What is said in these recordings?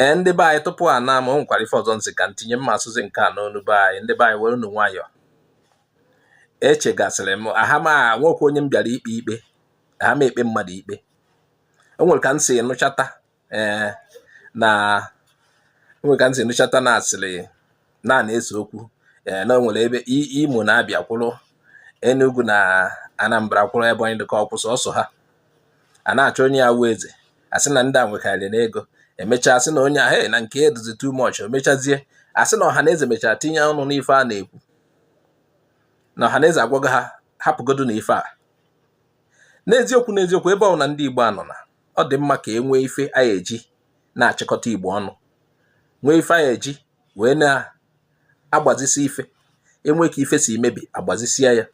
Ee, ndị be anyị, tupu a na m, o nwekwara ife ọzọ nsị ka ntinye mma asụsụ nke a n'onu be anyị. Ndị be anyị, were unu nwayọọ. Echegasịrị m aha ma nwekwa onye m bịara ikpe ikpe, aha m ekpe mmadụ ikpe. O nwere ka m si nụchata, ee, na o nwere ka m si nụchata na asịrị na na-ese okwu, ee, na o nwere ebe Imo na-abịa kwụrụ, Enugu na Anambra kwụrụ, Ebonyi dịka ọkwụ sọsọ ha a na-achọ onye ya wụ eze. Asị na ndị a nwekarịrị n'ego. Emechaa sị na onye a, hey, na nke ya dịzi too much. O mechazie, asị na ọha na eze mechara tinye ọnụ n'ife a na-ekwu, na ọha na eze agwago ha hapụgodo na ife a. N'eziokwu, n'eziokwu, ebe ọ na ndị Igbo anọ na ọ dị mma ka e nwee ife a eji na-achịkọta Igbo ọnụ, nwee ife a eji wee na-agbazisi ife, enwe ka ife si mebi, agbazisia ya.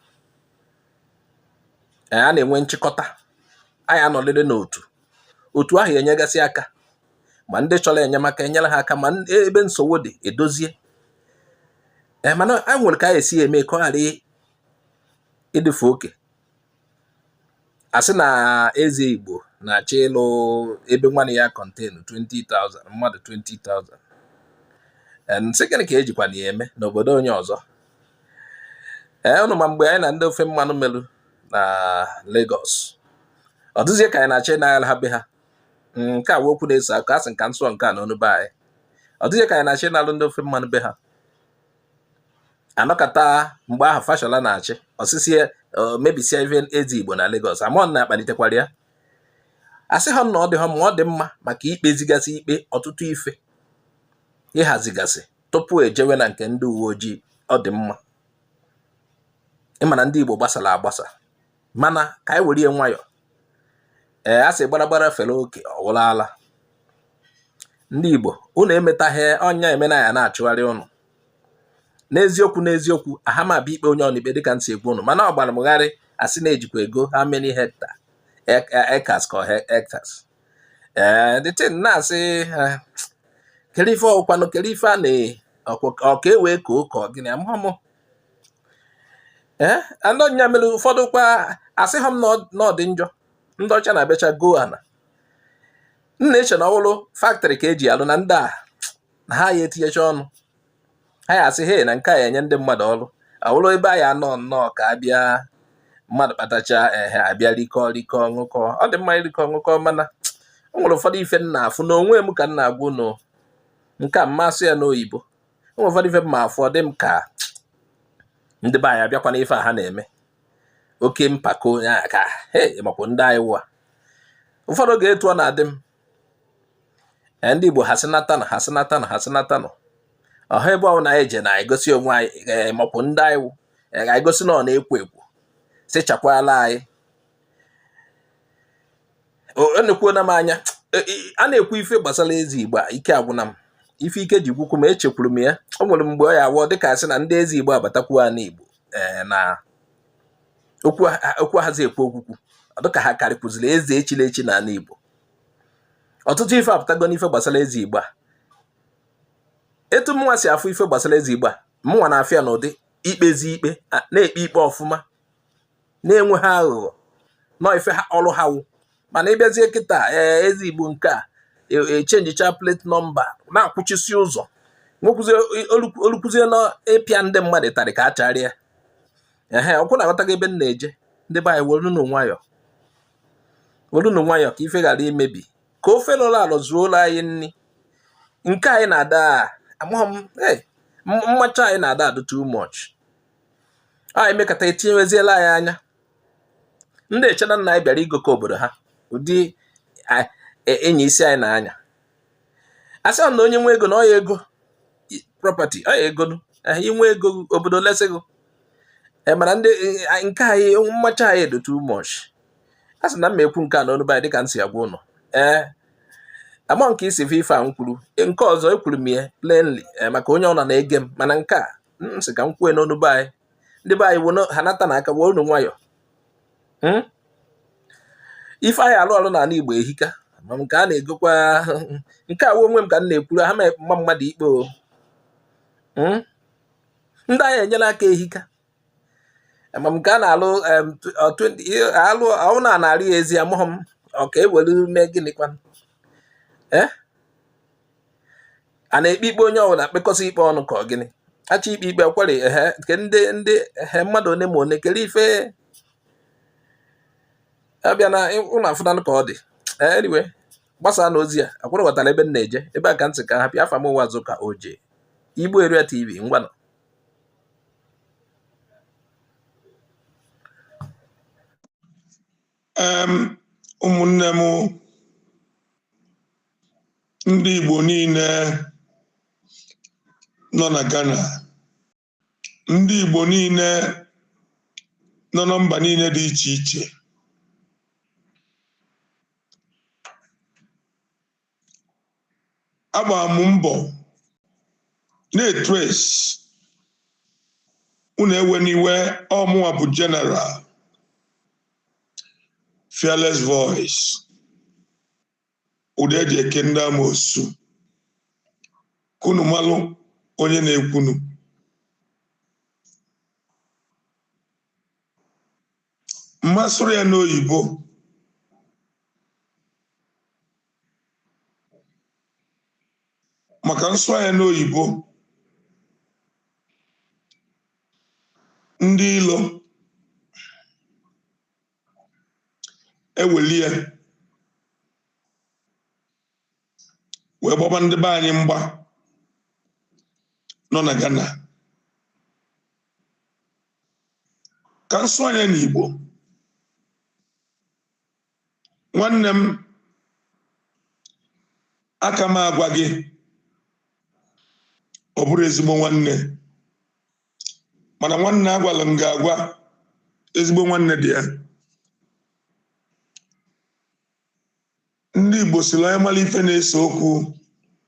Ee, a na-enwe nchịkọta, anyị anọlele n'otu otu ahụ, enyegasị aka, ma ndị chọrọ enyemaka enyere ha aka, ma ebe nsogbu dị edozie. Ee, mana anyị nwere ka anyị esi eme ka ọ ghara ịdịfe oke. Asị na eze Igbo na-achọ ịlụ ebe nwanne ya contain 20,000 mmadụ, 20,000. Nsị gịnị ka ejikwa na ya eme n'obodo onye ọzọ? Ee, ụnụ ma mgbe anyị na ndị ofe mmanụ melụ na Lagos, ọ dịzie ka anyị na-achọ ịnagara ha be ha. Nke a wụ okwu na-eso akụ asị nka nsọ nke a n'ọnụ be anyị. Ọ dịzie ka anyị na-achọ ịnalụ ndị ofe mmanụ be ha. Anọkọta mgbe ahụ Fashola na-achị, ọsịsị mebisia ife eze Igbo na Lagos. Amọ na akpalitekwara ya, asị ha na ọ dị ha ma ọ dị mma maka ikpezigasị ikpe, ọtụtụ ife ịhazigasị tupu ejewe na nke ndị uwe ojii. Ọ dị mma ịma na ndị Igbo gbasara agbasa, mana ka anyị were ya nwayọ. Ee, a sị gbara gbara fere oke ọwụla ala. Ndị Igbo, unu emetaghị ọnya emena ya na-achụgharị ụnụ. N'eziokwu, n'eziokwu, aha m abịa ikpe onye ọnụ ikpe dịka ntị ekwu ụnụ, mana ọ gbara m gharị. Asị na-ejikwa ego how many hectare, acres ka hectares. Ee, the thing na-asị, kedu ife ọkwanụ, kedu ife a na ọ ka e wee koo ka ọ gịnị amụọ m? Ee, ndị ọnya mere ụfọdụ kwa asị ha m na ọ dị njọ. Ndị ọcha na-abịacha go ana m na-eche na ọwụlụ factory ka eji alụ na ndị a na ha ya etinyecha ọnụ, ha ya asị he na nke a ya enye ndị mmadụ ọrụ. Ọwụlụ ebe a ya anọ nnọọ ka abịa mmadụ kpatacha ehe, abịa rikọ rikọ ṅụkọ. Ọ dị mma irikọ ṅụkọ, mana o nwere ụfọdụ ife m na-afụ n'onwe m ka m na-agwa unu nke a mmasị ya n'oyibo. O nwere ụfọdụ ife m ma afụ, ọ dị m ka ndị be anyị abịakwa n'ife a ha na-eme oke mpako ya ka he makwa ndị anyị wụ a. Ụfọdụ oge etu ọ na-adị m, ndị Igbo ha sịnata nọ, ha sịnata nọ, ha sịnata nọ ọha ebe ọbụla anyị je na-egosi onwe anyị makwa ndị anyị wụ, anyị gosi na ọ na-ekwo ekwo sịchakwala anyị. Enekwuona m anya a na-ekwu ife gbasara eze Igbo a, ike agwụna m. Ife ike ji gwukwu m, echekwuru m ya. O nwere mgbe ọ ya awọ dịka asị na ndị eze Igbo abatakwuo ana Igbo, ee, na okwu hazi ekwu okwukwu, ọ dịka ha karịkwuziri eze echiri echi n'ala Igbo. Ọtụtụ ife apụtago n'ife gbasara eze Igbo a. Etu mụnwa si afụ ife gbasara eze Igbo a, mụnwa na-afịa n'ụdị ikpezi ikpe, na-ekpe ikpe ọfụma, na-enweghị aghụghọ nọ ife ha ọrụ ha wụ. Mana ịbịazie kịta, ee, eze Igbo nke a echenjicha plate number, na-akwụchisi ụzọ, nwekwuzie olukwuzie na ịpịa ndị mmadụ ịtarị ka a charịa ehe ọkwụ na-aghọtago ebe m na-eje. Ndị be anyị, werunu nwayọ, werunu nwayọ ka ife ghara imebi, ka ofe lọrọ alọ zuola anyị nri. Nke anyị na-ada amaghị m, mmacha anyị na-ada adụ too much. Anyị mekata etinyeweziela anyị anya, ndị echena nna anyị bịara igokọ obodo ha, ụdị enyi isi anyị na-anya. Asị na onye nwe ego na ọya ego property ọya ego, inwe ego obodo lesịgụ. Mana ndị nke anyị, mmacha anyị dị too much. A sị na m ekwu nke a n'ọnụ be anyị dịka m si agwa ụnụ. Ee, ama nke isi fe ife a m kwuru nke ọzọ, ekwuru m ya plainly maka onye ọ nọ na-ege m. Mana nke a m sị ka m kwue n'ọnụ be anyị. Ndị be anyị, ha nata na aka, wee unu nwayọ. Ife anyị alụ ọrụ n'ala Igbo ehika ma nke a na-egokwa nke a onwe m ka m na-ekwuru ha ma mmadụ ikpe o. Ndị anyị enyela aka ehika ma nke a na-alụ alụ ọ na na-arị ya ezi amụghị m ọ ka ewere mee gịnịkwa? Ee. A na-ekpe ikpe onye ọbụla kpekọsị ikpe ọnụ ka ọ gịnị achọ ikpe ikpe kwere ehe nke ndị ehe mmadụ one ma one kere ife abịa na ụlọ afụnanụ ka ọ dị. Anyway, gbasaa na ozi a akwụrụ ghọtara ebe m na-eje ebe a ka ntị ka hapụ afa m ụwa azụ ka oje Igbo Area TV ngwanụ. Ụmụnne m ndị Igbo niile nọ na Ghana, ndị Igbo niile nọ na mba niile dị iche iche, agbara m mbọ na-etrace unu ewena iwe. Ọ mụnwa bụ General Fearless Voice, ụdị eji eke ndị amoosu ka unu malụ onye na-ekwunu. Mmasụrụ ya n'oyibo maka nsụ ya n'oyibo ndị ilo ewelie wee gbaba ndị be anyị mgba nọ na Ghana. Ka nsụ anya n'Igbo, nwanne m, aka m agwa gị ọ bụrụ ezigbo nwanne, mana nwanne agwala m ga-agwa ezigbo nwanne dị ya. Ndị Igbo sịrị onye mara ife na-ese okwu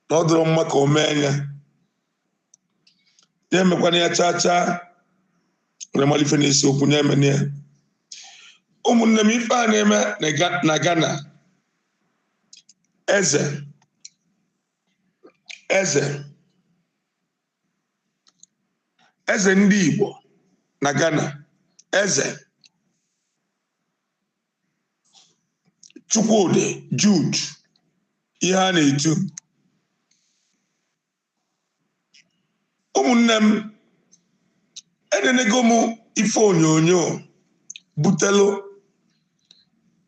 na ọ dịrọ mma ka o mee anya ya emekwana ya chaa chaa. Onye mara ife na-ese okwu ya emena ya. Ụmụnne m, ife a na-eme na Ghana, eze eze eze ndị Igbo na Ghana, Eze Chukwudi Jude, ihe a na-etu. Ụmụnne m, enenego m ife onyonyo butelu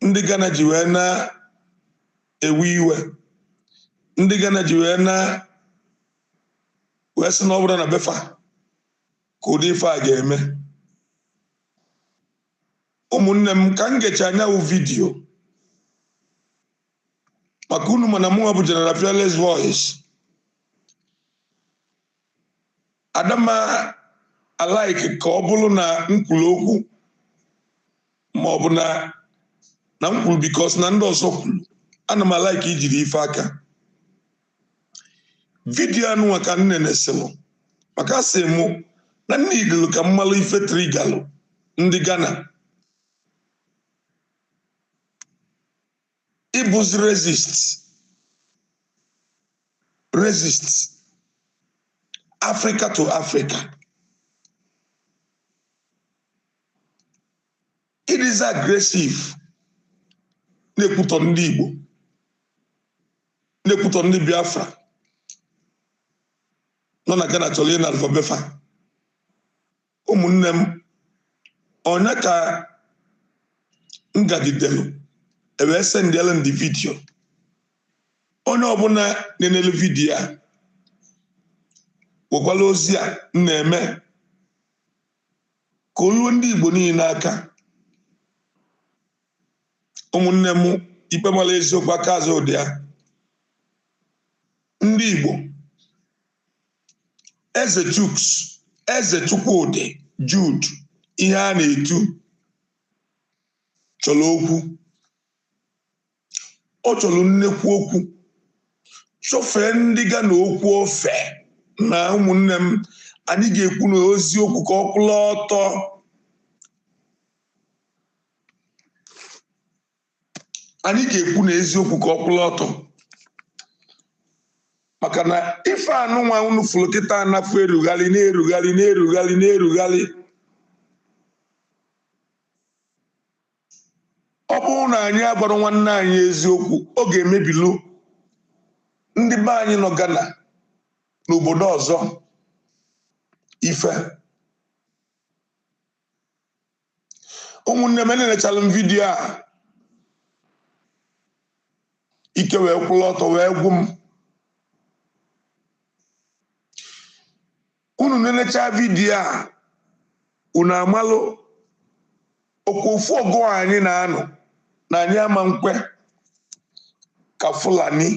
ndị Ghana ji wee na-ewe iwe, ndị Ghana ji wee na wee sị na ọ bụrụ na befa ka ụdị ife a ga-eme. Ụmụnne m, ka m gecha anyanwụ vidiyo maka unu, mana mụnwa bụ General Fearless Voice, adama alike ka ọ bụrụ na m kwuru okwu ma ọ bụ na m kwuru because na ndị ọzọ kwuru. Ana m alike ijiri ife aka vidiyo anụnwa ka m nenesịlụ, maka asị mụ na nne idilu ka mmalụ ife trigalụ ndị Ghana ịbụzi resist Africa to Africa, ịdịzi aggressive, na-ekwutọ ndị Igbo, na-ekwutọ ndị Biafra nọ na Ghana chọrọ ịna alfabefa. Ụmụnne m, onye ka m gagidelu ewee sendịala ndị vidiyo, onye ọbụla na-enelu vidiyo a wekwala ozi a m na-eme ka o ruo ndị Igbo niile aka. Ụmụnne m, ikpe mara eziokwu aka azụ ụdị ya. Ndị Igbo, Eze Chuks, Eze Chukwudi Jude, ihe a na-etu chọrọ okwu, ọ chọrọ nnekwu okwu, chọfee ndị Ghana okwu ofe. Na ụmụnne m, anyị ga-ekwu na oziokwu ka ọ kwụla ọtọ. Anyị ga-ekwu na eziokwu ka ọ kwụla ọtọ, maka na ife anụnwa unu fụrụ kịta anafụ erugharị na-erugharị na-erugharị na-erugharị. Ọ bụrụ na anyị agwara nwanne anyị eziokwu, ọ ga-emebilu ndị be anyị nọ Ghana. n'obodo ọzọ ife. Ụmụnne m, enenechala m vidiyo a, ike wee kwụrụ ọtọ wee gwụ m. Unu nenecha vidiyo a, unu amalụ okwu ofu ọgụ anyị na-anọ na anyị ama nkwe ka Fulani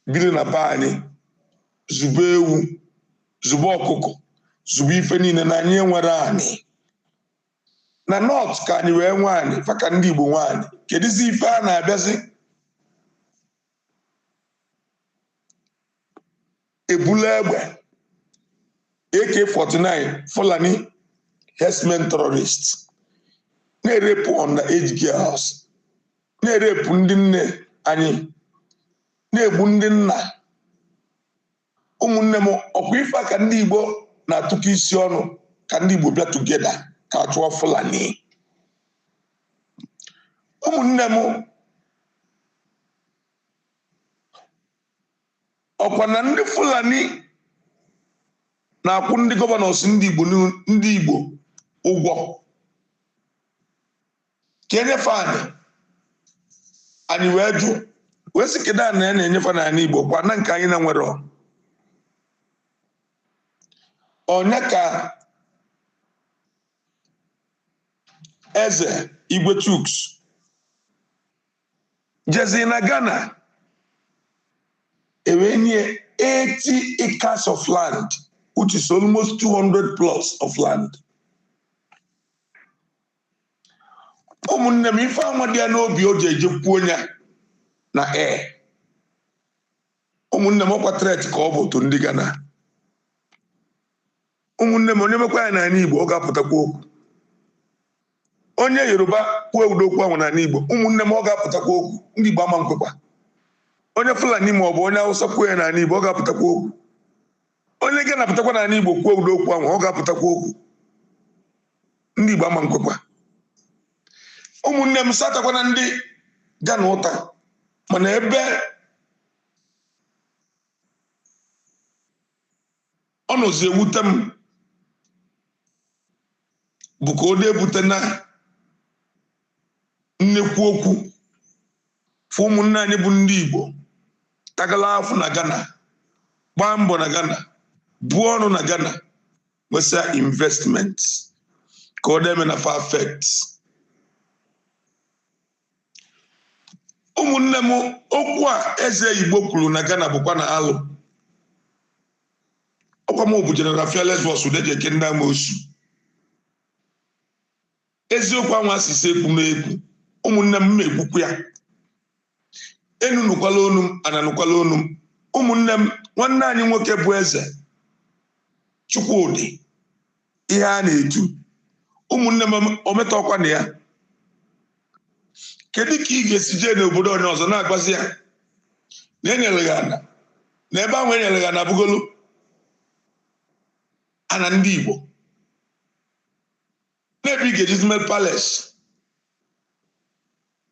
biri na be anyị, zube ewu, zube ọkụkọ, zube ife niile na anyị enwere anyị na North ka anyị wee nwe anyị fa ka ndị Igbo nwe anyị. Kedụzi ife a na-abịazi ebulu egbe AK-49 Fulani herdsmen terrorist na-erepụ underage girls, na-erepụ ndị nne anyị, na-egbu ndị nna. Ụmụnne m, ọkwa ife a ka ndị Igbo na-atụkọ isi ọnụ ka ndị Igbo bịa tugeda ka a chụọ Fulani. Ụmụnne m, ọkwa na ndị Fulani na-akwụ ndị gọvanọs ndị Igbo ndị Igbo ụgwọ ka enyefe anyị, anyị wee jụ wee sị kedu ana ya na-enyefe n'ala Igbo kwa na nke anyị na nwere onye ka Eze Igwe Chuks jezi na Ghana ewee nye 80 acres of land, which is almost 200 plots of land. Ụmụnne m, ife anwa dị ya n'obi o ji eje kwuo ya na air. Ụmụnne m, ọkwa threat ka ọ bụ otu ndị Ghana. Ụmụnne m, onye mekwa ya n'ala Igbo ọ ga-apụtakwa okwu. Onye Yoruba kwuo ụdị okwu ahụ n'ala Igbo, ụmụnne m, ọ ga-apụtakwa okwu. Ndị Igbo ama nkwekwa. Onye Fulani ma ọ bụ onye Hausa kwuo ya n'ala Igbo, ọ ga-apụtakwa okwu. Onye Ghana pụtakwa n'ala Igbo kwuo ụdị okwu ahụ, ọ ga-apụtakwa okwu. Ndị Igbo ama nkwekwa. Ụmụnne m, satakwana ndị Ghana ụta, mana ebe ọ nọzi ewute m bụ ka ọ na-ebute na nnekwu okwu fụ ụmụnne anyị bụ ndị Igbo tagala afụ na Ghana, gbaa mbọ na Ghana, buo ọnụ na Ghana, nwesịa investment ka ọ na-eme na fa affect. Ụmụnne m, okwu a Eze Igbo kwuru na Ghana bụkwa na alụ. Ọkwa m bụ General Fearless Boss Udeji Eke ndị Amosu. Eziokwu anwa asịsị ekwu m ekwu, ụmụnne m, m ekwukwu ya. Enunukwala onu m, ananụkwala onu m. Ụmụnne m, nwanne anyị nwoke bụ Eze Chukwudị ihe a na-etu. Ụmụnne m, ometọkwa na ya. Kedu ka ị ga-esi jee n'obodo onye ọzọ na-agbazi ya na enyere gị ana, na ebe ahụ enyere gị ana abụgolu ana ndị Igbo, n'ebe ị ga-ejizi mee palace,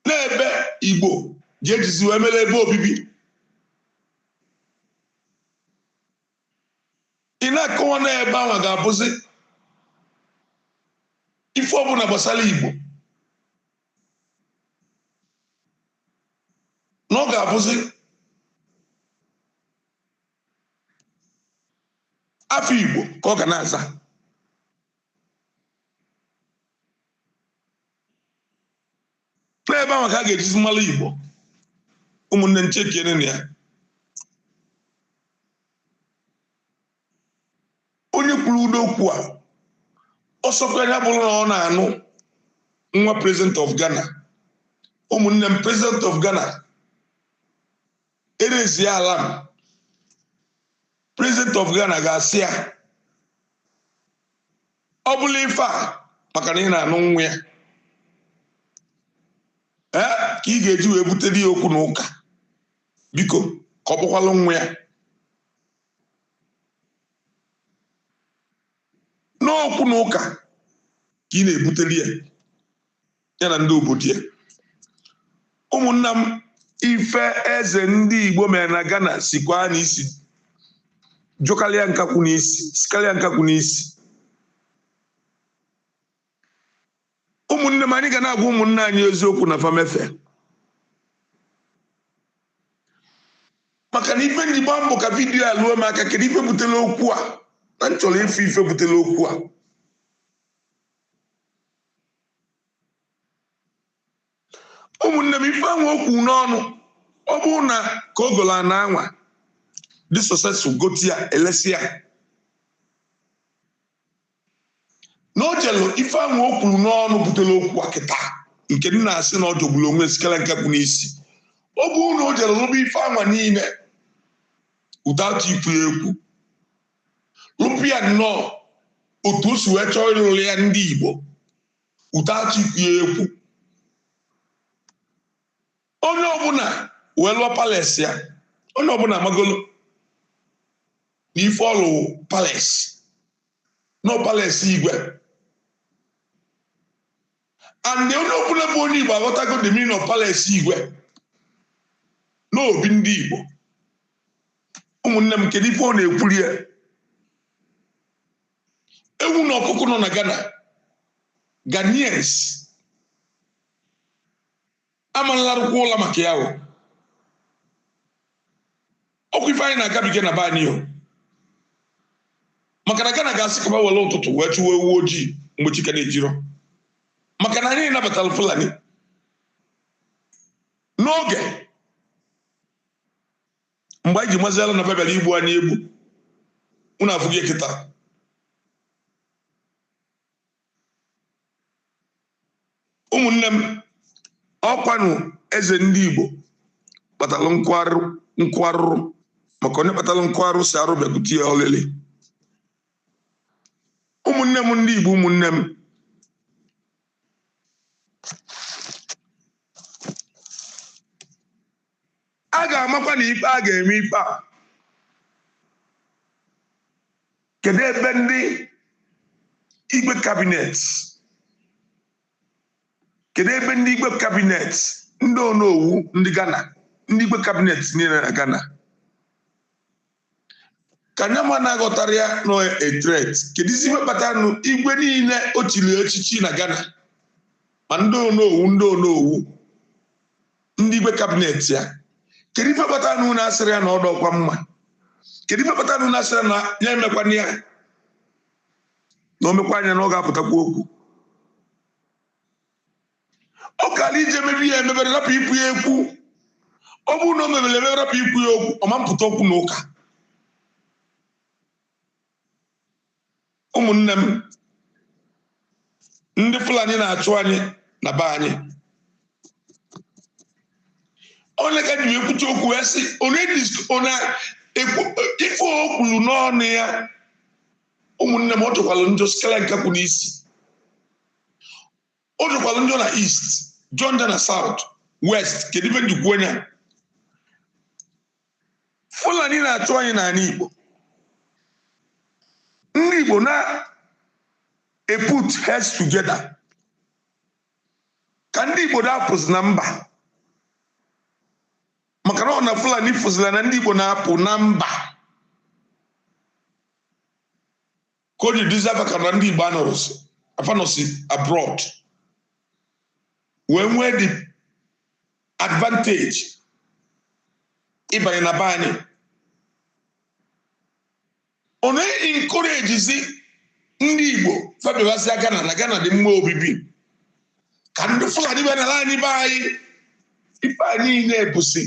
n'ebe Igbo ga-ejizi wee mere ebe obibi? Ị na-akọwa na ebe ahụ ga-abụzi ife ọbụla gbasara Igbo, na ọ ga-abụzi afọ Igbo ka ọ ga na-aza. N'ebe ahụ ka a ga-ejizi mmalụ Igbo. Ụmụnne, nchekiene na ya. Onye kwuru ụdị okwu a, ọ sọkwa ya bụrụ na ọ na-anụ nwa president of Ghana. Ụmụnne m, president of Ghana erezie ala m, president of Ghana ga-asị ya ọ bụla ife a maka na ị na-anụ nwa ya, ee, ka ị ga-eji wee butere ya okwu na ụka, biko ka ọ kpọkwalụ nwa ya n'okwu na ụka ka ị na-ebutere ya, ya na ndị obodo ya. Ụmụnna m, Ife eze ndị Igbo mere na Ghana sikwa n'isi jụkarịa nkakwụ n'isi, sikarịa nkakwụ n'isi. Ụmụnne m, anyị ga na-agwa ụmụnne anyị eziokwu na famefe, maka na ife ndị gbaa mbọ ka vidiyo a luo m aka. Kedu ife butere okwu a? Na m chọrọ ife ife butere okwu a. Ụmụnne m, ife anwa okwu n'ọnụ, ọ bụrụ na ka o golo ana anwa dị successful, gote ya, elesi ya, na o jelu ife anwa o kwuru n'ọnụ butere okwu a kịta, nke m na-asị na ọ jọgburu onwe sikara nkakwu n'isi. Ọ bụrụ na o jere lụba ife anwa niile without ikwu ya ekwu, lụpụ ya nnọọ otu o si wee chọọ ịlụrụ ya ndị Igbo without ikwu ya ekwu, onye ọbụla wee lụọ palace ya, onye ọbụla amagolo na ife ọlụ palace nọ palace igwe, and onye ọbụla bụ onye Igbo aghọtago the meaning of palace igwe n'obi ndị Igbo. Ụmụnne m, kedu ife ọ na-ekwuri ya? Ewu na ọkụkọ nọ na Ghana, Ghanaians amalarụkwa ụla maka ya. O ọkwa ife anyị na-agabiga na be anyị o, maka na Ghana ga-asị ka were ụtụtụ wee chụwa ewu ojii mgbe chi ka na-ejiro, maka na anyị nabatara Fulani n'oge mgbe anyị ji maziala na bịara igbu anyị egbu. Unu afụghị kịta. Ụmụnne m, ọkwanụ eze ndị Igbo kpatalụ nkụ arụrụ, maka onye kpatalụ nkụ arụ si arụ bịakwute ya ọlịlị. Ụmụnne m ndị Igbo, ụmụnne m, a ga-amakwa na ikpe a ga-eme ikpe a. Kedu ebe ndị igwe cabinet? Kedu ebe ndị igwe cabinet, ndị onowu ndị Ghana, ndị igwe cabinet niile na Ghana? Ka nyama na-aghọtara ya nọ a threat. Kedu isi ife kpatara nụ igwe niile o chiri echichi na Ghana, ma ndị onowu, ndị onowu, ndị igwe cabinet ya? Kedu ife kpatara nụ na-asịrị ya na ọdọ ọkwa mma? Kedu ife kpatara nụ na-asịrị na ya emekwana ya, na o mekwa anya na ọ ga-apụtakwa okwu? Ọ kara ije mebi ya emebere, rapụ ikwu ya ekwu. Ọ bụrụ na o mebere emebe, rapụ ikwu ya okwu, ọ ma mpụta okwu na ụka. Ụmụnne m, ndị Fulani na-achụ anyị na be anyị. Onye ka ji ekwucha okwu wee sị ife o kwuru n'ọnụ ya. Ụmụnne m, ọ jọkwalụ njọ sikala nkakwu n'isi. O jọkwalụ njọ na east, jọọ njọ na south west. Kedu ife njikwa onye Fulani na-achụ anyị n'ala Igbo? Ndị Igbo na put heads together ka ndị Igbo na-apụzi na mba, maka na ọ na Fulani fụzila na ndị Igbo na-apụ na mba, ka o ji duzie afa ka na ndị Igbo anọrọsi afanọsi abroad wee nwee the advantage ịbanye na be anyị. Ọ na-encouragezi ndị Igbo fabịabasịa Ghana na Ghana dị mma obibi, ka ndị Fulani bịa nara anyị be anyị. Ife anyị niile bụsi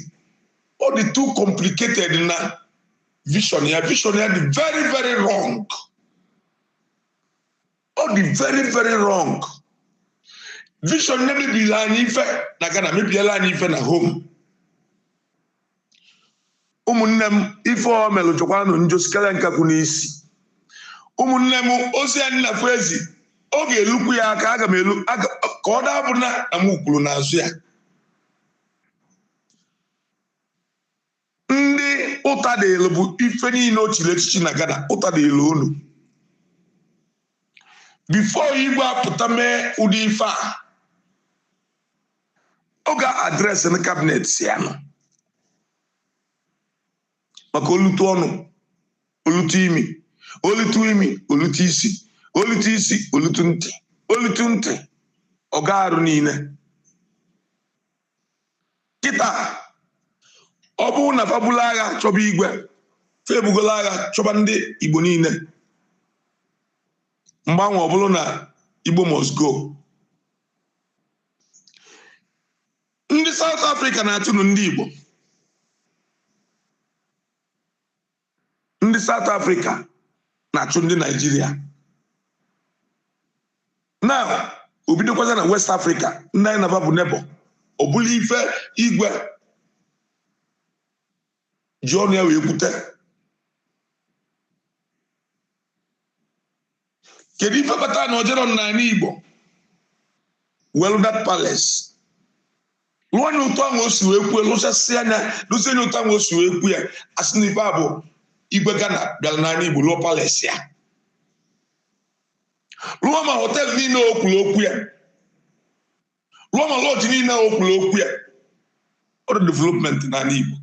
ọ dị too complicated na vision ya. Vision ya dị very very wrong. Ọ dị very very wrong. Vision ya mebiri anyị ife na Ghana, mebiela anyị ife na home. Ụmụnne m, ife ọ melụ jọkwanụ njọ sikarịa nkakwu n'isi. Ụmụnne m, ozi anyị na ezi ọ ga-elukwu ya aka. Aga m elu ka ọ dabụ na m kwuru n'azụ ya. Ndị ụta dịlụ bụ ife niile o chiri echichi na Ghana, ụta dịlụ unu. Before igwe apụta mee ụdị ife a, Ọ ga-address na cabinet ya nọ maka olutu ọnụ, olutu imi, olutu imi, olutu isi, olutu isi, olutu ntị, olutu ntị, ọ ga-arụ niile. Kịta ọ bụrụ na fa bulu agha chọba igwe, fa ebugola agha chọba ndị Igbo niile. Mgbanwe ọ bụrụ na Igbo must go. Ndị South Africa na-achụnụ ndị Igbo. Ndị South Africa na-achụ ndị Naijiria. Now o bidokwaza na West Africa, ndị anyị na fa bụ neighbor, ọ bụla ife igwe ji ọnụ ya wee kwute. Kedu ife kpatara na o jerọ n'ala Igbo welu that palace lụọ nya otu ahụ o si wee kwuo, lụchasịa nya, lụsie nya otu ahụ o si wee kwu ya, a sị na ife a bụ igwe Ghana bịara n'ala Igbo lụọ palace ya, lụọ ma hotel niile o kwuru okwu ya, lụọ ma lodge niile o kwuru okwu ya. Ọrụ development n'ala Igbo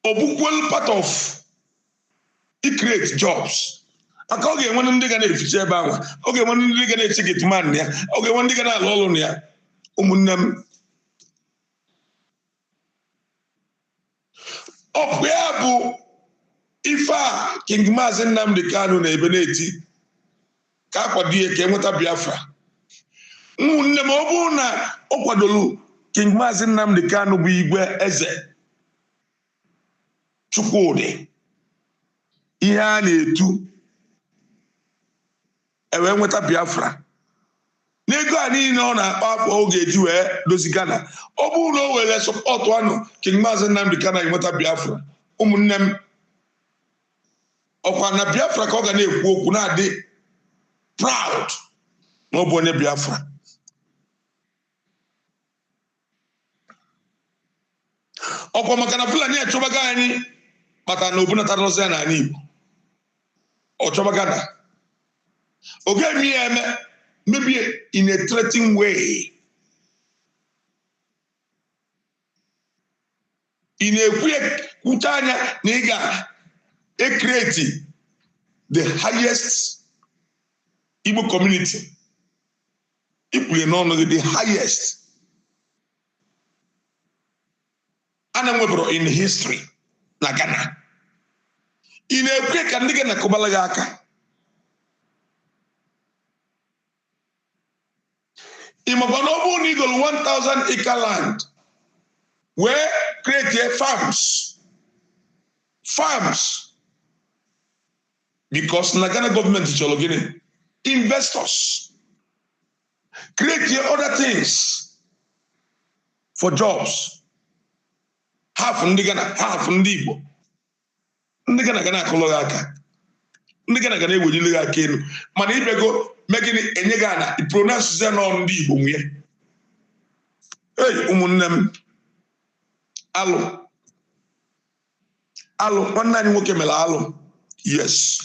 ọ bụkwelu part of create jobs, maka ọ ga-enwe ndị ga na-eficha ebe ahụ, ọ ga-enwe ndị ga na-eche gateman ya, ọ ga-enwe ndị ga na-alụ ọrụ na ya. Ụmụnne m, ọ bụ ya bụ ife a King Maazị Nnamdi Kanu na-ebe na-eti ka a kwado ya ka e nweta Biafra. Ụmụnne m, ọ bụrụ na ọ kwadolu King Maazị Nnamdi Kanu bụ igwe eze Chukwudị, ihe a na-etu e wee nweta Biafra n'ego a niile ọ na-akpa afọ ọ ga-eji wee dozi Ghana, ọ bụrụ na o were support anụ King Maazị Nnamdi Kanu enweta Biafra, ụmụnne m, ọkwa na Biafra ka ọ ga na-ekwu okwu na-adị proud na ọ bụ onye Biafra. Ọkwa maka na Fulani achọbago anyị kpatara na o bunatarọzi ya n'ala Igbo, ọ chọba Ghana. Ọ ga-eme ya eme maybe in a threatening way. Ị na-ekwu ya kwucha anya na ị ga-ecreate the highest Igbo community, i kwuru n'ọnụ gị the highest a na-enwebụrụ in history na Ghana. Ị na-ekwe ka ndị Ghana kụbala gị aka. Ị makwa na ọ bụrụ na ị golu 1000 acre land wee create farms, farms, because na Ghana gọọmenti chọrọ gịnị? Investors. Create other things for jobs. Half ndị Ghana, half ndị Igbo. Ndị Ghana ga na-akụlụ gị aka, ndị Ghana ga na-ewelili gị aka elu, mana ị bịago mee gịnị? Enye gị ana, pronounce ya na ọ ndị Igbo nwe ya. Ei, ụmụnne m, alụ alụ nwanne anyị nwoke mere alụ. Yes,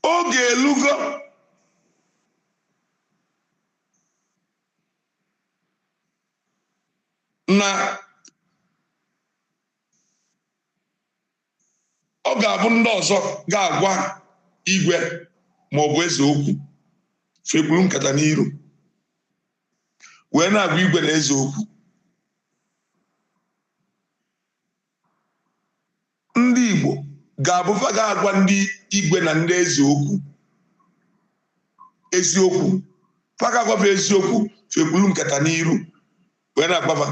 oge elugo na ọ ga-abụ ndị ọzọ ga-agwa igwe maọbụ eze okwu, fa ekpuru nkata n'iru wee na-agwa igwe na eze okwu. Ndị Igbo ga-abụ fa ga-agwa ndị igwe na ndị eze okwu eziokwu, fa ga-agwa fa eziokwu, fa ekpuru nkata n'iru wee na-agwa fa.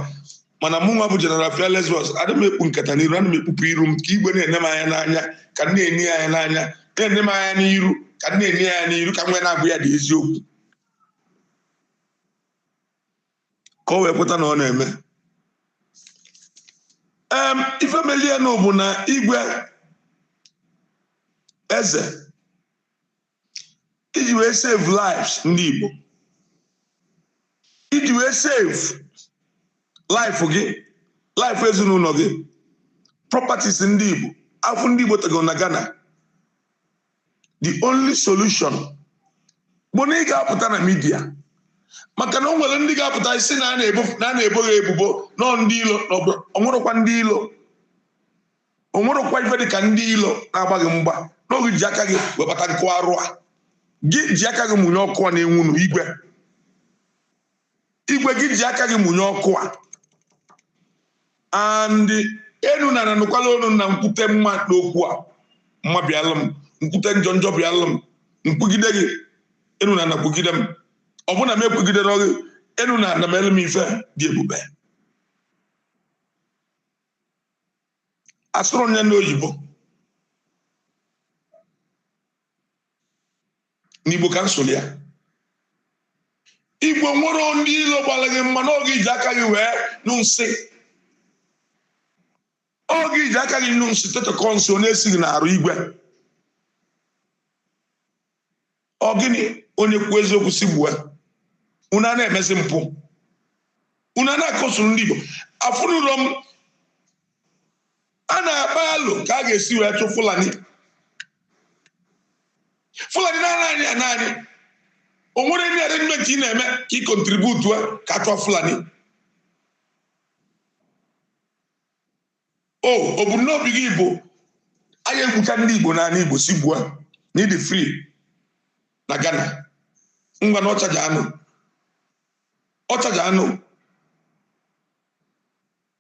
Mana mụ nwa bụ General Fearless Voice, adị m ekpu nkata n'iru, ana m ekpupụ iru m ka igwe na-ene m anya n'anya, ka m na-ene ya anya n'anya, na-ene m anya n'iru, ka m na-ene ya anya n'iru, ka m wee na-agwa ya dị eziokwu, ka o wee kweta na ọ na-eme. Ife melienụ bụ na igwe eze iji wee save lives ndị Igbo, iji wee save life gị, life ezinụlọ gị, properties ndị Igbo, afụfụ ndị Igbo tago na Ghana, The only solution bụ na ị ga-apụta na media, maka na o nwere ndị ga-apụta isi na a na-ebo gị ebubo nọ ndị ilo. Onwerokwa ndị ilo, onwerokwa ife dị ka ndị ilo na-agba gị mgba n'oge. Ji aka gị webata nkụ arụ a, gị ji aka gị mụnye ọkụ a na-enwunu. Igwe, igwe, gị ji aka gị mụnye ọkụ a. And enu na nanụkwala onu na nkwute mma n'okwu a. Mma bịalụ m, nkwute njọ, njọ bịalụ m, nkwugide gị. Enu na anakwugide m, ọ bụ na m ekwugidere gị. Enu na ana m elu m ife dị ebube. Asụrụ ya n'oyibo, n'Igbo ka nsụrụ ya. Igwe, nwere ndị ilo gbara gị mma n'oge. Iji aka gị wee nụ nsị, oge iji aka gị nụ nsị tetọkọ nsị ọ na-esighị n'arụ. Igwe, ọ gịnị? Onye kwuo eziokwu si gbue. Unu a na-emezi mpụ, unu a na-akọsoro ndị Igbo. Afụnụlọ m a na-akpa alụ ka a ga-esi wee chụ Fulani. Fulani na anyị naanị o nwere ndị arrangement ị na-eme ka ị contribute ka a chụọ Fulani. O ebumnobi gị bụ anyị egbucha ndị Igbo n'ala Igbo, si gbuo na ịdị free na Ghana. Ngwa na ọchaja anụ, ọchaja anụ.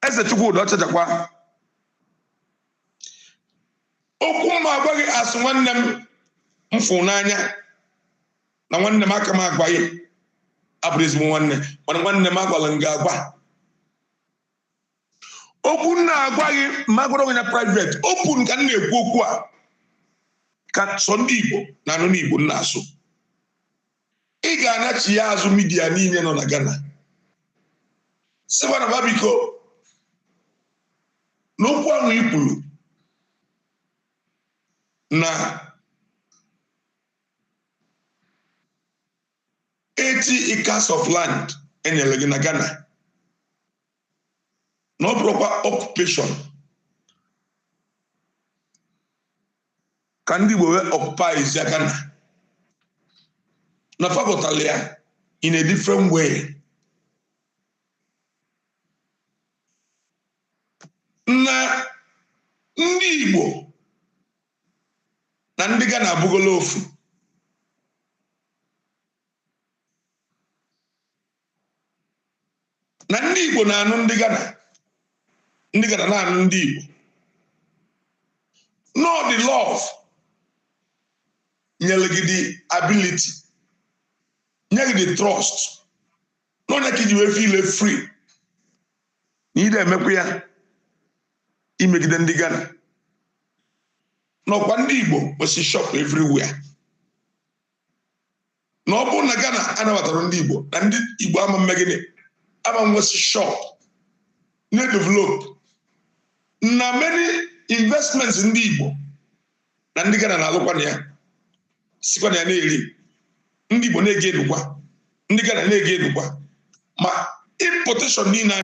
Eze Chukwudi, ọchajakwa okwu mma agwa gị. Asụ nwanne m m fụ n'anya na nwanne m aka m agwaghị abụrụ ezigbo nwanne, mana nwanne m agwala m gị agwa okwu m na-agwa gị. Ma gwara onwe ya private open ka m na-ekwu okwu a, ka sọ ndị Igbo na-anụ n'Igbo m na-asụ. Ị ga-anachi ya azụ media niile nọ na Ghana, sịkwa na babiko n'okwu ahụ i kwuru na 80 acres of land enyere gị na Ghana, na ọ bụrụkwa occupation ka ndị Igbo wee occupy Ghana, na fa ghọtara ya in a different way, na ndị Igbo na ndị Ghana abụgola ofu, na ndị Igbo na-anụ ndị Ghana, ndị Ghana na-anụ ndị Igbo, no the love nyere gị the ability, nye gị the trust, na onye ka iji wee feel free na ị na-emekwa ya imegide ndị Ghana, n'ọkwa ndị Igbo kwesị shop everywhere, na ọ bụrụ na Ghana anabatara ndị Igbo, na ndị Igbo ama mme gịnị, ama nwesị shop na-edevelop, na many investments ndị Igbo na ndị Ghana na-alụkwa na ya, sikwa na ya na-eri, ndị Igbo na-ege edukwa, ndị Ghana na-ege edukwa, ma importation niile.